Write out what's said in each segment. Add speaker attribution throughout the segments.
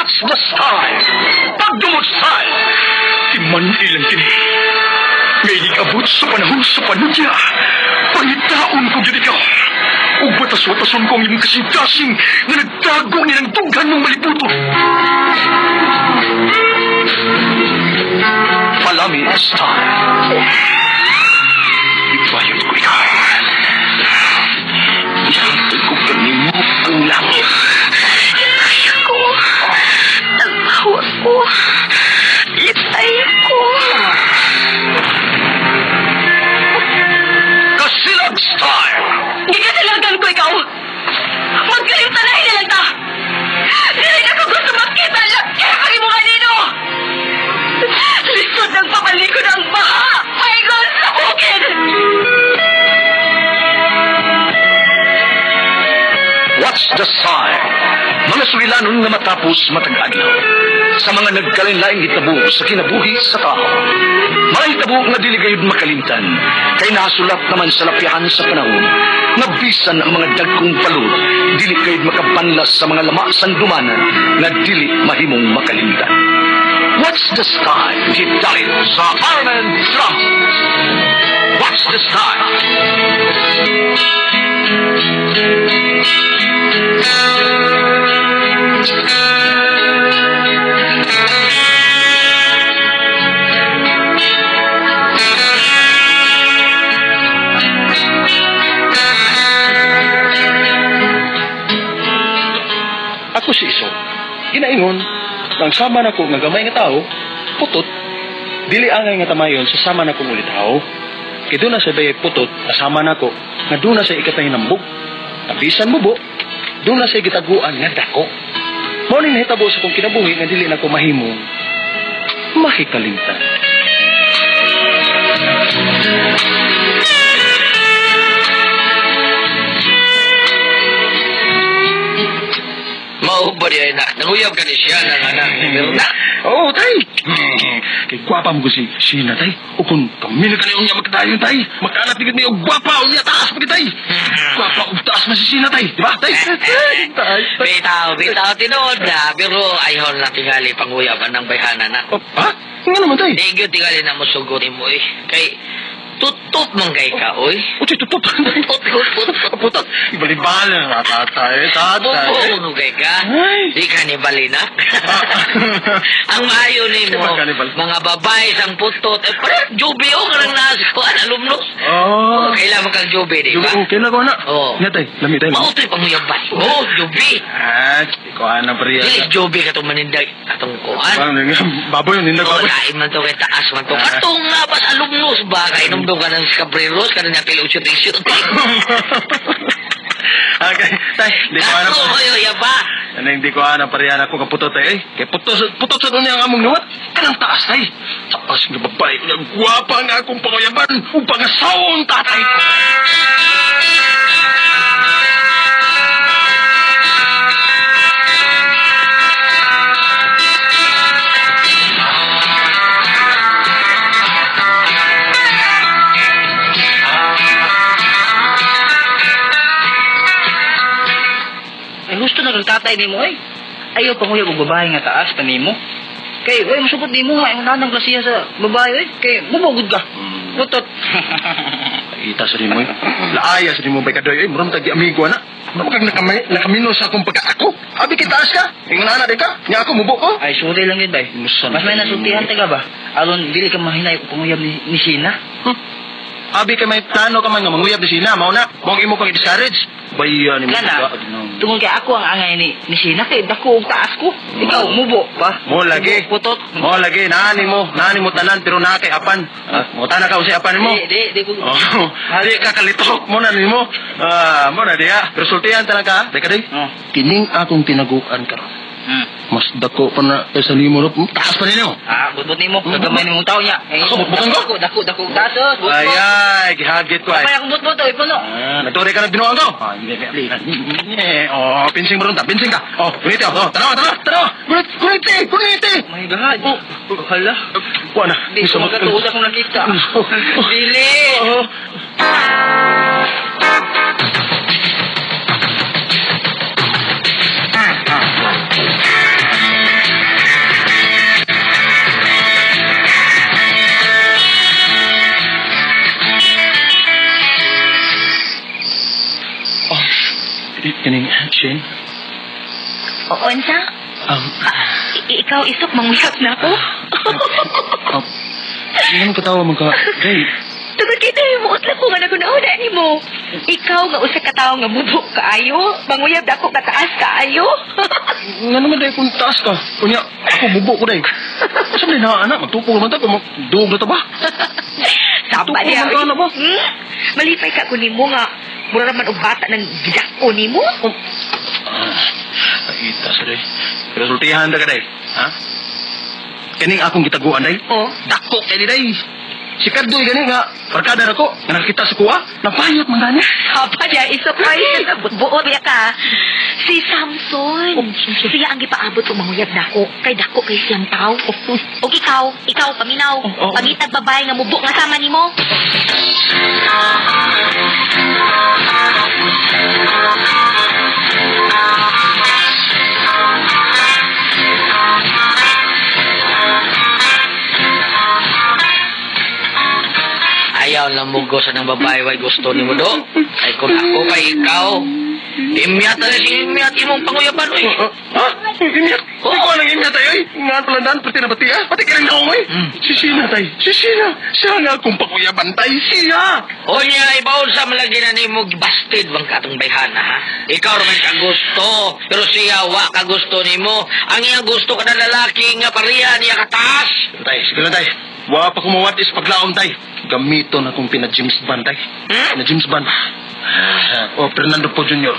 Speaker 1: What's the style? Pagdumot style! Timan ilang kini. Ngay abot sa panahon sa panudya. Pangitaon ko gyud ikaw. Ug batas-watason ko ang imong kasing-kasing nga nagtago ni ng dughan mong malibuto. Palami style. Ibayon ko ikaw. Ihatag ko kanimo ang langit.
Speaker 2: Ko. Nagbawa ko. Lipay ko.
Speaker 1: Kasilag style!
Speaker 2: Gikasilagan ko ikaw. Magkalimtan na hinilang ta. Dili na ko gusto makita lakir ang imong anino. Lisod ng papalikod ang baha. Paingon sa bukid.
Speaker 1: What's the style? Mga sulilanon nga matapos matag adlaw. Sa mga nagkalain-laing hitabo sa kinabuhi sa tao. Mga hitabo nga dili gayud makalimtan, kay nasulat naman sa lapyahan sa panahon, nga bisan ang mga dagkong palud, dili gayud makabanlas sa mga lama sang dumanan nga dili mahimong makalimtan. What's the style? Gidalit sa Armen Drama. What's the style?
Speaker 3: Ako si Iso. Ginaingon, ang sama na ko nga gamay nga tao, putot, dili angay nga tamayon sa sama na kong ulit tao. Kay doon na sa bayay putot, kasama na ko, nga doon na sa ikatay nambog. Tabisan mo bo, doon na sa gitaguan nga dako. Mao ning nahitabo sa kong kinabuhi nga dili na ko mahimong makikalimtan.
Speaker 4: Mao ba di ay na? Nanguyab ka ni siya ng anak ni Mirna.
Speaker 3: Oo, tay. Kay gwapa mo ko si Sheena, tay. O kung kami na kanilang niya magkadayon, tay. Magkalat ni og gwapa o niya taas pa tay. Gwapa og taas man si Sheena, tay. Di ba, tay? Tay, tay.
Speaker 4: Bitaw, bitaw, tinuod na. Pero ayaw na tingali panguyab anang bayhana na.
Speaker 3: Oh, ha? Nga naman, tay.
Speaker 4: Di gyud tingali na mosugot mo eh. Kay tutot man kay ka, oy.
Speaker 3: Uy, tutot.
Speaker 4: Tutot, tutot.
Speaker 3: Putot. Ibalibala na tatay. Tatay.
Speaker 4: Bubo mo kay ka.
Speaker 3: Ay.
Speaker 4: Di ka ni balina. Ang maayo ni mo,
Speaker 3: Di ba ka ni
Speaker 4: mga babae sang putot. Eh, pare, jubi o, karang nasa kuan, alumnos.
Speaker 3: Oh.
Speaker 4: Oh, kailangan kang jubi, di ba?
Speaker 3: Okay na ko na.
Speaker 4: Oo.
Speaker 3: Nga, tay. Lami, tay.
Speaker 4: Mao to'y panguyaban. Oh, jubi.
Speaker 3: Ah, di ko ana pariya.
Speaker 4: Dili jubi katong manindag atong kuan.
Speaker 3: Baboy yun, nindag
Speaker 4: Oh,
Speaker 3: baboy.
Speaker 4: lain man to kay taas man to.
Speaker 3: Ah.
Speaker 4: Katong nga ba sa alumnos ba? Kay inom ka ng Cabreros, kanang napil 8-8.
Speaker 3: Okay, tay, di ko ana.
Speaker 4: Ako, oy, oy, ba?
Speaker 3: Ano, hindi ko ana pariya na ako kaputot tay. Eh, kay putot, putot sa dunya ang among liwat. Kanang taas tay. Taas nga babae, nga gwapa nga akong panguyaban, ug pangasawon tatay ko.
Speaker 5: Ay, gusto na kang tatay nimo eh. Ayaw panguyab og babae nga taas pa nimo. Kay oy musukot nimo nga imong nanang klasiya sa babae oy. Kay mubugod ka. Putot.
Speaker 3: Ita sa nimo eh. Laaya sa nimo bay kadoy eh, murag tagi amigo ana. Murag kag nakamino sa akong pagka-ako. Abi kay taas ka. Ingon ana di ka. Nya ako mubo ko.
Speaker 5: Ay sorry lang yun bay.
Speaker 3: Musan
Speaker 5: Mas may
Speaker 3: kay
Speaker 5: nasultihan
Speaker 3: nimo, eh.
Speaker 5: taga ba? Aron dili ka mahinay og panguyab ni Sheena.
Speaker 3: Abi kay may plano ka man nga manguyab ni Sheena, mao na. Mao ang imo pang i-discourage. Bayan nimo.
Speaker 5: Lana, tungod kay ako ang angay ni Sheena kay dako og taas ko. Ikaw mubo pa.
Speaker 3: Mo lagi.
Speaker 5: Mubo, putot.
Speaker 3: Mo lagi naani mo, naani mo tanan pero naa kay apan. Mo tana ka usay apan nimo.
Speaker 5: Di di di ko.
Speaker 3: Oh, di ka kalitok mo na nimo. Ah, mo na diha. Pero sultihan talaga, di ka di.
Speaker 5: Oh.
Speaker 3: Kining akong tinaguan karon. Mas dako pa na kaysa nimo no. Taas pa ninyo.
Speaker 5: Ah, butbut nimo, kagamay nimong tao niya. Eh,
Speaker 3: Ako, butbutan ko?
Speaker 5: Dako, dako, dako, taas, oh, butbut.
Speaker 3: Ay ay, gihagit ko ay.
Speaker 5: Kapay akong butbut, oy, puno.
Speaker 3: Ah, nagturi ka ng binuang ko. Ah, hindi, hindi, hindi. Oh, pinsing mo ron ta, pinsing ka. Oh, guniti, oh, tanawa, tanawa, tanawa. Gunit, guniti, guniti.
Speaker 5: My God. Oh, hala.
Speaker 3: Kuha na.
Speaker 5: Di ko magkatuod akong nakita. Dili.
Speaker 3: Oh. Kaning, Shin?
Speaker 2: Unsa? Ikaw isok manguyab na ako?
Speaker 3: Ano katawa man ka? Day,
Speaker 2: Tungod kay tayo muot lang ko nga nagunauna nimo. Ikaw nga usa ka tawo nga mubo kaayo, manguyab dako kataas kaayo.
Speaker 3: Nga naman day kung taas ka. Unya, ako bubo ko day. Asa man na anak, magtupong naman ta kung duog na ta ba?
Speaker 2: Saba
Speaker 3: Tupong
Speaker 2: niya.
Speaker 3: man ka na ba?
Speaker 2: Malipay ka ko nimo nga mura raman og bata ng gidako nimo.
Speaker 3: Ay, ita sa day. Pero sultihan ta ka day. Ha? Kaning akong gitaguan day.
Speaker 2: Oh.
Speaker 3: Dako kay ni day. Si Kardoy gani nga, barkada na ko, nga nakakita sa kuha, napayot man gani.
Speaker 2: Saba niya isok ay buot ya ka. Si Samson.
Speaker 3: Oh, Samson.
Speaker 2: Siya ang gipaabot og manguyab nako kay dako kay siyang tao. Og ikaw paminaw.
Speaker 3: Oh, oh.
Speaker 2: Pangitag babae nga mubo nga sama nimo.
Speaker 4: Ayaw lang mugo sa ng babae way gusto ni mo do. Ay kung ako kay ikaw, imyat na si imyat imong panguyaban oy.
Speaker 3: Ha? Imyat?
Speaker 4: Oh.
Speaker 3: Ikaw ang imyat ay, ay. Nga palandaan, pati na pati ah. Pati ka rin ako eh. Si Sheena tay. Si Sheena. Siya nga akong pakuyaban tay. Siya.
Speaker 4: Unya ibaon sa malagi na nimo gibasted bang katong bayhana ha. Ikaw ra man ka gusto, pero siya wa ka gusto nimo. Ang iyang gusto kada lalaki nga pareha niya kataas.
Speaker 3: Tay, sige lang tay. Wa pa kumawat is paglaom tay. Gamiton akong pina James Bond tay.
Speaker 4: Hmm?
Speaker 3: Pina James Bond. O Fernando Po Jr.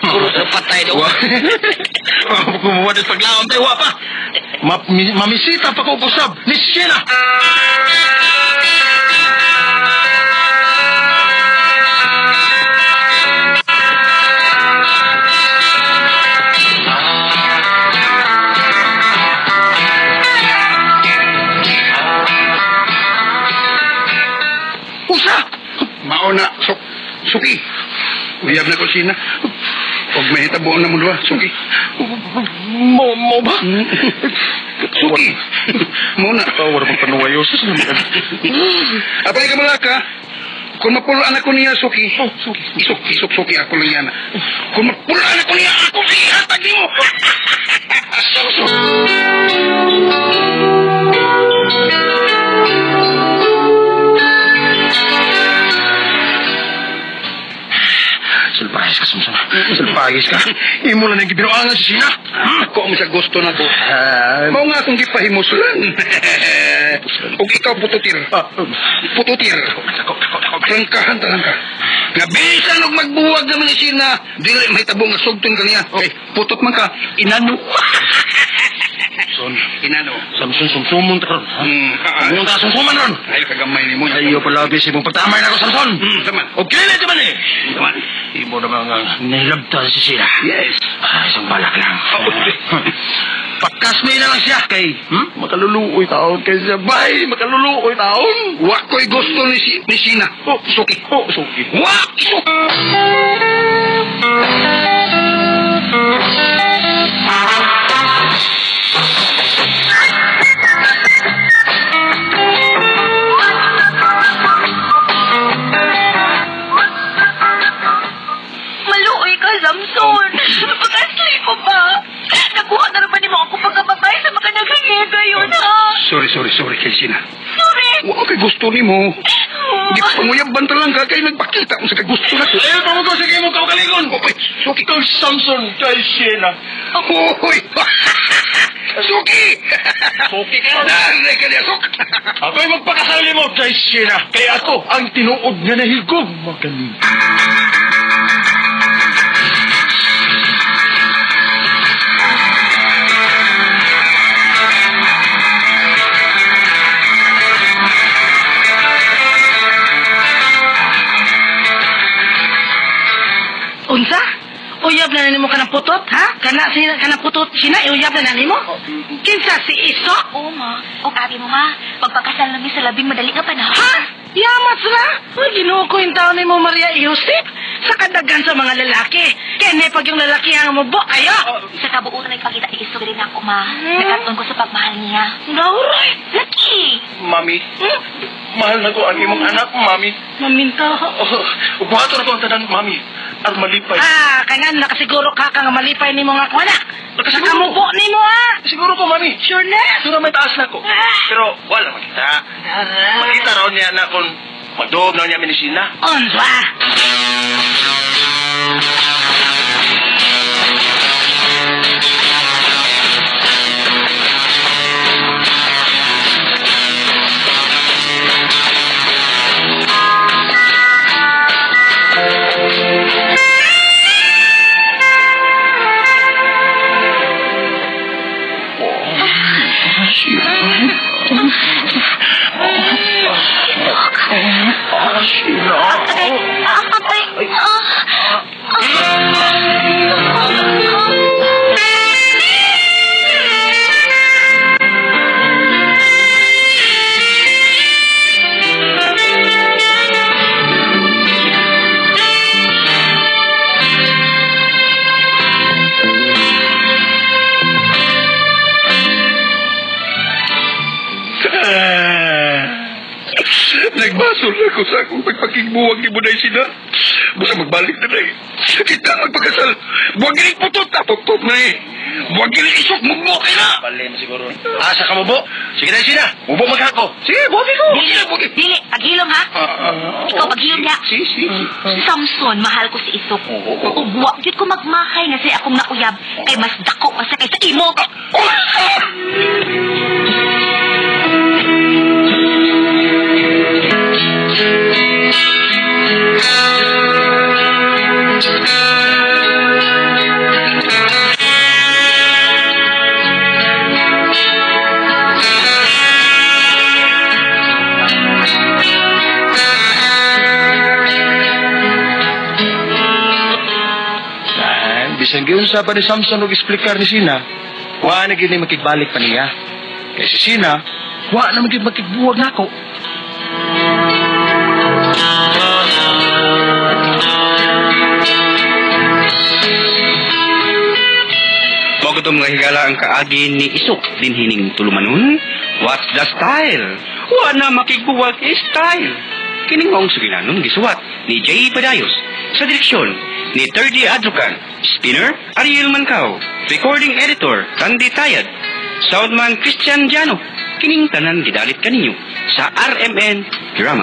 Speaker 4: Puro sa patay do.
Speaker 3: Wa wa pa kumawat is paglaom tay. Wa pa. Mamisita pa ko usab ni Sheena. Usa!
Speaker 6: Mao na, suki. Uyab na ko sina. Og mahitabuon na mo duha, suki.
Speaker 3: Mo ba?
Speaker 6: Suki. Mo na.
Speaker 3: Tawar mo panuwayo.
Speaker 6: Apay ka malaka. Kung mapulaan ako niya, suki.
Speaker 3: Oh, suki.
Speaker 6: Isok, isok, suki ako lang yan. Kung mapulaan ako niya, ako ihatag nimo.
Speaker 3: Sulpahis ka, Samson. Sulpahis ka. Imo lang ang gibinuangan si Sheena.
Speaker 6: Ako mo sa gusto na ko. Mao nga akong gipahimuslan. Ug ikaw pututir. Pututir.
Speaker 3: Dako, dako, dako.
Speaker 6: Prangkahan ta lang ka. Nga bisan og magbuwag naman ni Sheena, dili mahitabo nga sugton kaniya. Kay putot man ka,
Speaker 3: Inano. Samson.
Speaker 6: inano.
Speaker 3: Samson, sumsumon ta karon. ha? Ano ta sumsuman ron?
Speaker 6: Ay kagamay nimo.
Speaker 3: Ayo palabi sa imong pagtamay na ko, Samson.
Speaker 6: Taman.
Speaker 3: O kili di man eh.
Speaker 6: Taman.
Speaker 3: Imo naman nga nahilabtan si Sheena.
Speaker 6: Yes.
Speaker 3: Ah, isang balak lang.
Speaker 6: Oh.
Speaker 3: Pakasmi na lang siya kay makaluluoy taon kay siya. Bay, makaluluoy taon.
Speaker 6: Wa ko'y gusto ni ni Sheena.
Speaker 3: Oh,
Speaker 6: Suki.
Speaker 3: Oh, suki.
Speaker 6: Wa isok.
Speaker 2: Maluoy ka, Samson. Pag-asli ko ba? Nakuha na naman nimo ako pagkababae sa mga naghangiga yun, ha?
Speaker 6: Sorry, sorry, sorry kay Sheena.
Speaker 2: Sorry.
Speaker 6: Wa ko'y gusto nimo. Gipanguyaban ta lang ka kay nagpakita mo sa kagusto na ko.
Speaker 3: Ayaw pa mo ko sige mo kaugalingon.
Speaker 6: Oy, suki.
Speaker 3: Ikaw Samson kay Sheena.
Speaker 6: Hoy. Suki.
Speaker 3: Suki ka.
Speaker 6: Dali ka niya, sok.
Speaker 3: Ako'y magpakasal mo kay Sheena. Kaya ako ang tinuod nga nahigog. Magaling.
Speaker 5: Unsa? Uyab na nimo kanang putot, ha? Kana sina kanang putot sina uyab na nimo? Kinsa si Isok?
Speaker 2: Oo, ma. O abi mo, ma. Magpakasal na mi sa labing madali nga panahon.
Speaker 5: Ha? Yamat sila? Uy, Ginoo ko yung taon nimo Maria Josep sa kadagan sa mga lalaki. Kaya pag yung lalaki ang mubo, ayo!
Speaker 2: Sa kabuuan nagpakita ni Isok rin ako, ma. Nagkatuon ko sa pagmahal niya.
Speaker 5: Gauroy!
Speaker 2: Laki!
Speaker 3: Mami, mahal na ko ang imong anak, Mami.
Speaker 5: Maminta.
Speaker 3: Oh, buhaton na ko ang tanan, Mami. Ar malipay.
Speaker 5: Ah, kay nga nakasiguro ka ka nga malipay nimo nga ako anak.
Speaker 3: Nakasiguro.
Speaker 5: Nakamubo nimo ha.
Speaker 3: Siguro ko, mami.
Speaker 5: Sure na.
Speaker 3: Sure may taas na ko. Pero wala makita. Makita raw niya na kung magduob na niya minisina.
Speaker 5: Unsa?
Speaker 2: Ay, ah,
Speaker 6: Nagbasol na ko sa akong pagpakigbuwag ni Buday sila. Basta magbalik na day. Kita magpakasal. Buwag ginig putot. Tapok-tok na eh. Buwag ginig isok. Mugmo kayo na.
Speaker 3: Bali mo siguro. Asa ka mo, bo? Sige na, sina. Mubo maghako. Sige, buwagi ko.
Speaker 6: Buwag gina, buwag.
Speaker 2: Dili, paghilom ha. Ikaw paghilom niya.
Speaker 6: Si, si, si.
Speaker 2: Samson, mahal ko si Isok.
Speaker 6: Oo.
Speaker 2: Ugwa, gyud ko magmahay nga sa akong nauyab kay mas dako pa sa kaysa imo.
Speaker 3: Ay, bisan giunsa pa ni Samson og eksplikar ni Sina, wa na gyud ni makigbalik pa niya. Kay si Sina, wa na man gyud makigbuwag nako.
Speaker 7: Mao gud mga higala ang kaagi ni Isok dinhining tulumanon. What's the style? Wa na makigbuwag style. Kining maong sugilanon gisuwat ni J. Padayos sa direksyon ni 30 Adrucan, Spinner Ariel Mancao, Recording Editor Randy Tayad, Soundman Christian Jano. Kining tanan gidalit kaninyo sa RMN Drama.